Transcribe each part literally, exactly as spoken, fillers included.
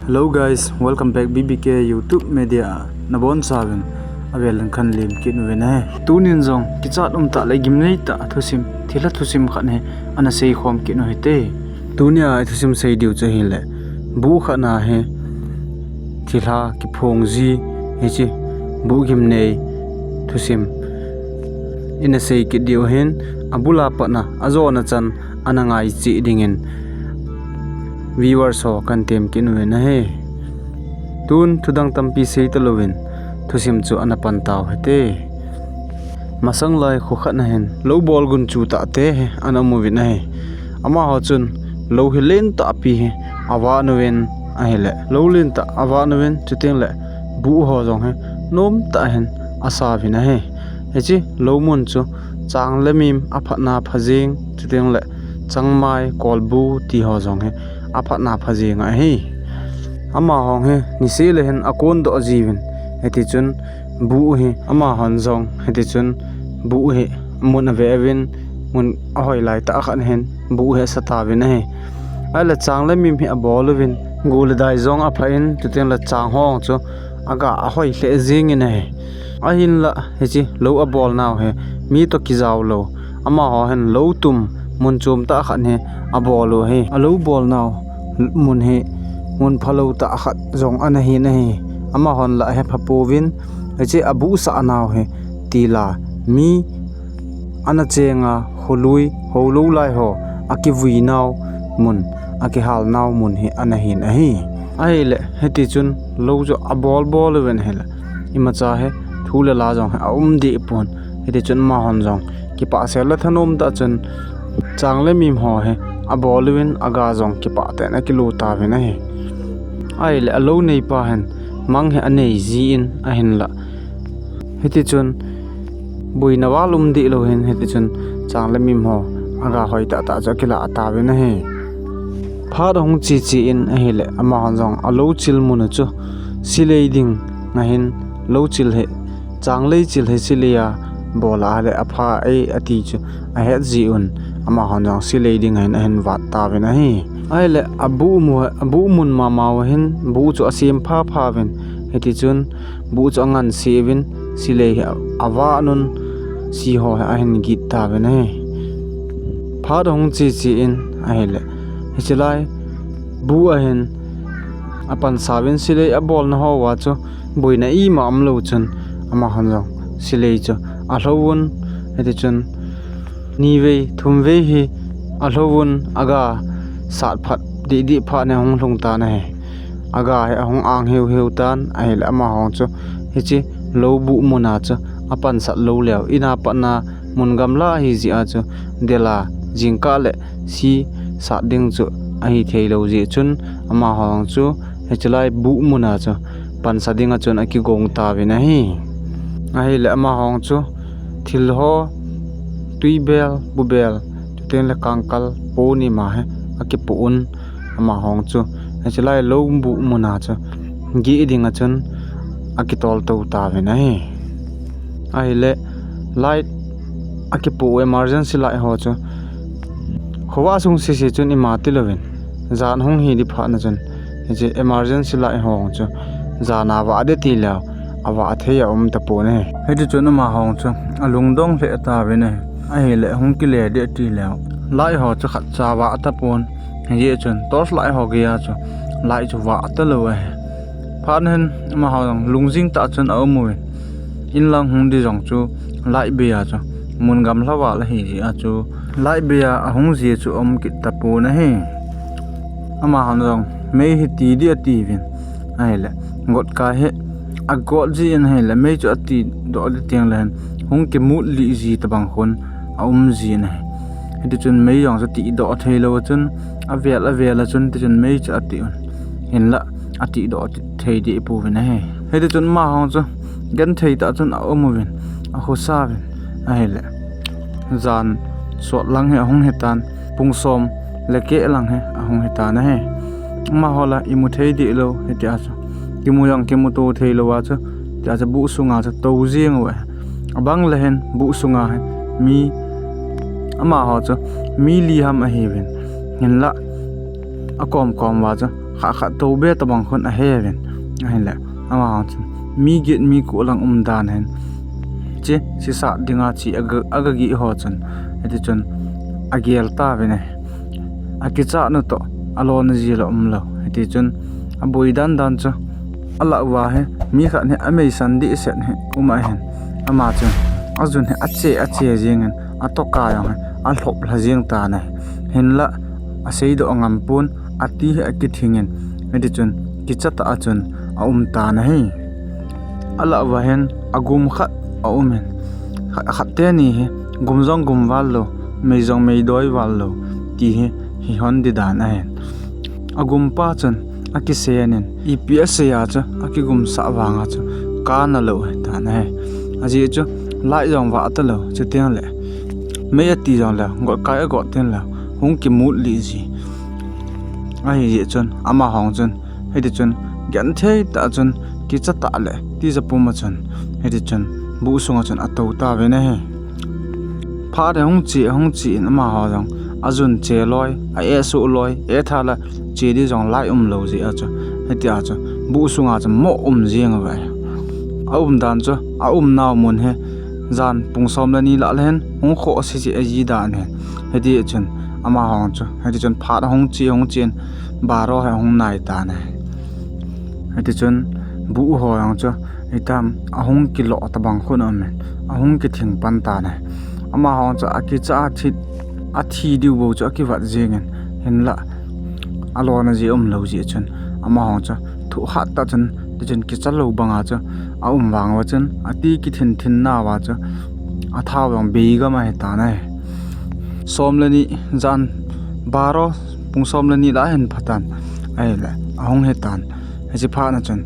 Hello guys, welcome back B B K YouTube Media. Nabonchauvin avel in khanlim kit uvin ahi. Tunin jong kichat umtah le gimneitah thusim, thilha thusim khat hi ana seikhom kit u hite. Tunia ithusim seidiu chu ahile, buh khat na hi thilha kiphong ji, hiche buh gimnei thusim ina sei kit diu ahin, abul a pat a ajona chan ana ngaicheh dingin viewers ho kahin tem kit uvin ahi. Tun thudang tampi sei talouvin thusim chu ana pan tau hite. Masanglai kho khat na hin lou bol gunchu tahte hi ana um uvin ahi. Amaho chun lou hi lentahpi hi avah uvin ahile, lou lentah avah uvin, chutengle buh ho jong hi nomtah hin asauvin ahi. Hiche lou mun chu chang le mim aphatna phajeng, chutengle changmai, kolbu tiho jong hi aphatna phajeng ahi. Amahon hi niseh le hin akondoh jiuvin, hitichun buh hi amahon jong hitichun buh hi mun ave uvin, mun ahoilai tah khat hin buh hi asa tauvin ahi. Ahile chang le mim hi abol uvin, gu le dai jong aphah in, chutengle chang ho chu aga ahoi lheh jengin ahi. Ahinla hiche lou abolnau hi mi toh kijaolou, amaho hin lou tum mun chom tah khat hi abol u ahi. Alou bolnau mun hi mun phalou tah khat jong ana hin ahi. Amahon la hepha pouvin, hiche abuhsah nau hi tila mi ana chenga kholui houlou lai ho akivui nau mun, akihal nau mun hi ana hin ahi. Ahile hitichun lou chu abol bol uvin ahile, imacha hi thu le la jong hi aum deh pon. Hitichun amahon jong kipah sel le thanom tah chun chang le mim ho hi abol uvin, aga jong kipah tah in akilu tauvin ahi. Ahile alou neipa hin mang hi anei jin ahinla, hitichun boina val um deh lou hin hitichun chang le mim ho aga hoi tahtah chu akilah tauvin ahi. Phat ahung che che in ahile, amahon jong alou chil mun u chu silei ding ahin, lou chil hi, changlei chil hi silei a bol a ahile apha e ati chu ahet jeh un, amahon jong silei ding ahin ahin vat tauvin ahi. Ahile abuh mu, abuh mun mama u hin buh chu asem phapha uvin, hitichun buh chu anganseh uvin, silei hi avah un, si ho hi ahin git tauvin ahi. Phat ahung che che in ahile, hiche lai buh a hin apansa uvin silei abolna hoa chu boina ima umlou chun, amahon jong silei chu alhouvun, hitichun nivei thumvei hi alhouvun, aga sat phat deh deh phat in ahung lhung tan ahi. Aga hi ahung ang hiu hiu tan ahile, amaho chu hiche lou buh mun a chu apansat lou leu, in a pat a mun gamla ahi jeh a chu del a jingkah le si sat ding chu ahi theilou jeh chun, amaho chu hiche lai buh mun a chu pansa ding a chun akigong tauvin ahi. Ahile amaho chu thil ho, tuibel, bubel, chutengle kangkal, pon ima hi akipoh un, amaho chu hiche lai lou buh mun a chu geh ding a chun akitol tou tauvin ahi. Ahile light akipoh u, emergency light ho chu khovah sung sese chun ima tilouvin, jan hung hi ding phat na chun hiche emergency light ho chu jan a vah ding tileu avah thei aum tapon ahi. Hitichun amaho chu alungdong lheh tauvin ahi. Ahile hung kile ding tileu light ho chu khatcha vah tapon, hijeh chun torch light ho geiya chu light chu vah talou ahi. Phat na hin amaho jong lungjing tah chun aum uvin, inlang hung ding jong chu light bei a chu mun gamla val ahi jeh a chu light bei a ahung ji chu aum kit tapon ahi. Amahon jong mei hi ti ding atiuvin ahile, gotkai hi agot jin ahile, mei chu atidoh ding tengle hin hung kimut lih ji tobang khun aum jin ahi. Hitichun mei jong chu tidoh theilou a chun avel avel a chun tichun mei chu ati un, hinla atidoh thei deh pouvin ahi. Hitichun amaho chu genthei tah chun aum uvin, akhosa uvin ahile, jan sot lang hi ahung hitan, pung som le keh lang hi ahung hitan ahi. Amaho la imu thei deh lou hitia chu, kimu jong kimuto theilou a chu, tia chu buh sunga chu tou jeng uve. Abang le hin buh sunga hin mi, amaho chu mi li ham ahiuvin, hinla akom kom uva chu khat khat tobe tabang khun aheuvin. Ahinle, amaho chun mi get mi ko lang umdan hin, che sisat dinga che aga, agagih ho chun, hiti chun agel tauvin ahi. Akichat nu toh alona jeh la umlou. Hiti chun aboi dandan chu alah uva hi, mi khat hi ameisan dehset hi um ahin, ama chun ajun hi ache ache jengin, atohkah jong hi alhop lha jeng tan ahi. Hinla aseidoh ngam pon, ati hi akithingin, hiti chun kichatah a chun aum tan ahi. Alah uva hin agum khat aumin, khat, khat teni hi gum jong gum val lou, mei jong mei doi val lou, ti hi hihon ding dan ahin. Agumpa chun akisenin, ipi asei a chu akigumsah vanga chu kana lou ahitan ahi. Ajeh chu light jong vah talou, chutengle mei ati jongle gotkai agot tengle hung kimut lih ji. Ahijeh chun amaho chun hiti chun genthei tah chun kichatah le tija puma chun hiti chun buh sunga chun atou tauvin ahi. Phat hi hung che, hung che in amaho jong ajun che loi, a-eh soh loi, eh tha la che ding jong lai umlou jeh a chu, hitia chu buh sunga chu moh um jeng uve. Aumdan chu, aumnau mun hi jan pung som le ni lah le hin hung khoh sese aji dan ahi. Hiti chun amaho chu hiti chun phat ahung che, hung che in baro hi ahung nai tan ahi. Hiti chun buh ho jong chu hitam ahung kilo tabang khun aumin, ahung kithing pan tan ahi. Amaho chu akichat a thi, athi diu bou chu akivat jengin, hinla alona jeh umlou jeh chun amaho chu thohhat tah chun, tichun kicha lou banga chu aum vang uva chun ati kithin thin nauva chu athao jong beigam ahitan ahi. Som le ni jan baro, pung som le ni lah hin phatan, ahile ahung hitan. Hiche phatna chun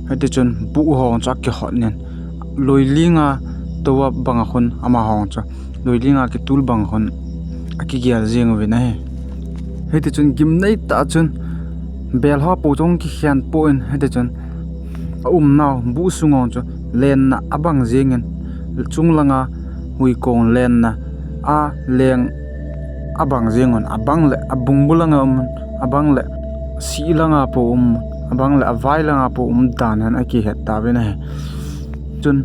hiti chun buh ho chu akihotnin, loilinga toa banga khun amaho chu loilinga kitul banga khun akigel jeng uvin ahi. Hiti chun gimnei tah chun bel ho pou chu hung kikhen pon, hiti chun aumnau buh sung ho chu lenna abang jengin, chunglanga huikong lenna a leng abang jengun, abang le abungbu langa umun, abang le sih langa pou um, abang le avai langa pou um dan hin akihet tauvin ahi. Chun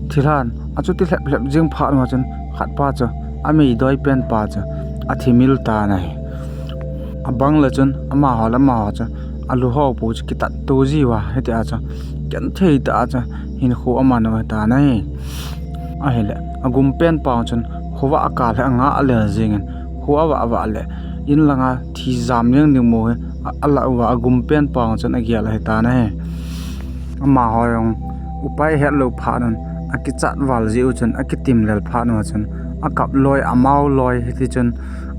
thilhan achuti lhep lhep jeng phat uva chun khatpa chu ameidoi penpa chu athimil tan ahi. Abang le chun amaho le amaho chu alu ho pou chu kitat to jiuva, hitia chu genthei tah a chu hinkho aman u ahitan ahi. Ahile agum penpa chun khovah akal hi angah lel jengin, kho avah vah le in langa thi jam jeng ding bou hi a, alah uva agum penpa chun agel ahitan ahi. Amaho jong upai hetlou phat un, akichat val jeh u chun, akitim lel phat uva chun akap loi, amao loi, hiti chun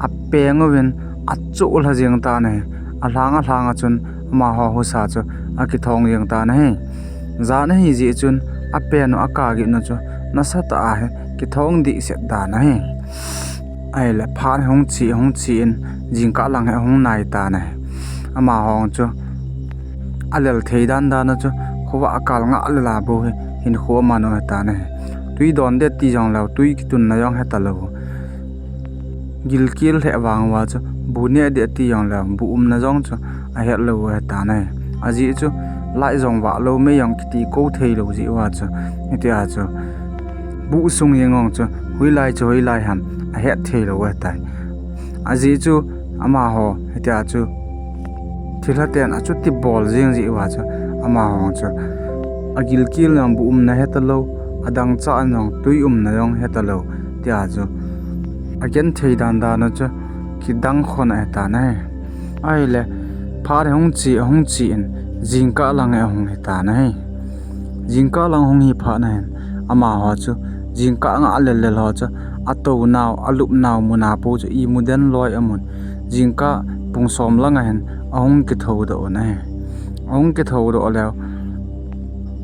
apeng uvin achoh lha jeng tan ahi. Alhang alhang a chun amaho husa chu akithong jeng tan ahi. Jan ahijeh chun apen u, akagit u chu nasatah a hi kithong dehset dan ahi. Ahile phat hi hung che, hung che in jingkah lang hi ahung nai tan ahi. Amaho chu alel thei dan dan u chu khovah akal ngah lel a bou hi hinkho aman u ahitan ahi. Twi don ding ati jongleu twi kitunna jong hetalou, gilkel lheh vang uva chu bu neh ding ati jongleu bu umna jong chu ahetlou u ahitan ahi. Ajeh chu light jong vahlou, mei jong kiti kou theilou jeh uva chu, hitia chu buh sung jeng jong chu hoilai chu hoilai ham ahet theilou u ahitai. Ajeh chu amaho hitia chu thilhaten achuti bol jeng jeh uva chu amaho chu agilkel jong bu umna hetalou, adangchah in jong twi umna jong hetalou, tia chu agenthei dan dan u chu kidang khon ahitan ahi. Ahile phat hi hung che, hung che in jingkah lang hi ahung hitan ahi. Jingkah lang hung hi phatna hin amaho chu jingkah ngah lel lel ho chu atounau, alupnau muna pou chu imu den loi amun, jingkah pung som langa hin ahung kithoudoh un ahi. Ahung kithoudoh leu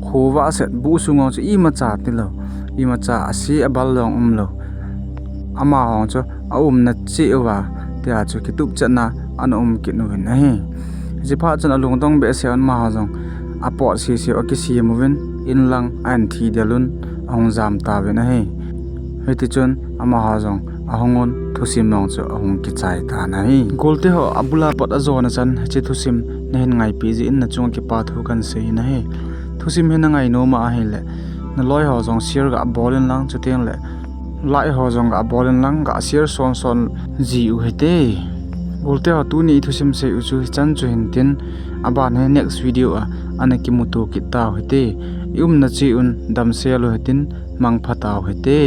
khovah set, buh sung ho chu imacha tilou, imacha ase abal jong umlou. Amaho chu aumna cheh uva, tia chu kitupchetna ana um kit uvin ahi. Hiche phat chun alungdong behseh un amaho jong apot seseu akisem uvin, in lang ahin thi del un ahung jam tauvin ahi. Hitichun amaho jong ahung un, thusim jong chu ahung kichai tan ahi. Golte ho abula pat ajona chan hiche thusim nahin ngaipi jeh in nachunga kipa thu kahin sei in ahi. Thusim hi nangai nom a ahile, naloi ho jong share gabol in lang, chuteng le like ho jong gabol in lang, ga share son son jiu hite. Golte ho, tuni thusim sei u chu hichan chu hintin, aban hi next video a ana kimuto kit tau hite. I umna cheh un damsel u hitin, mangpha tau hite.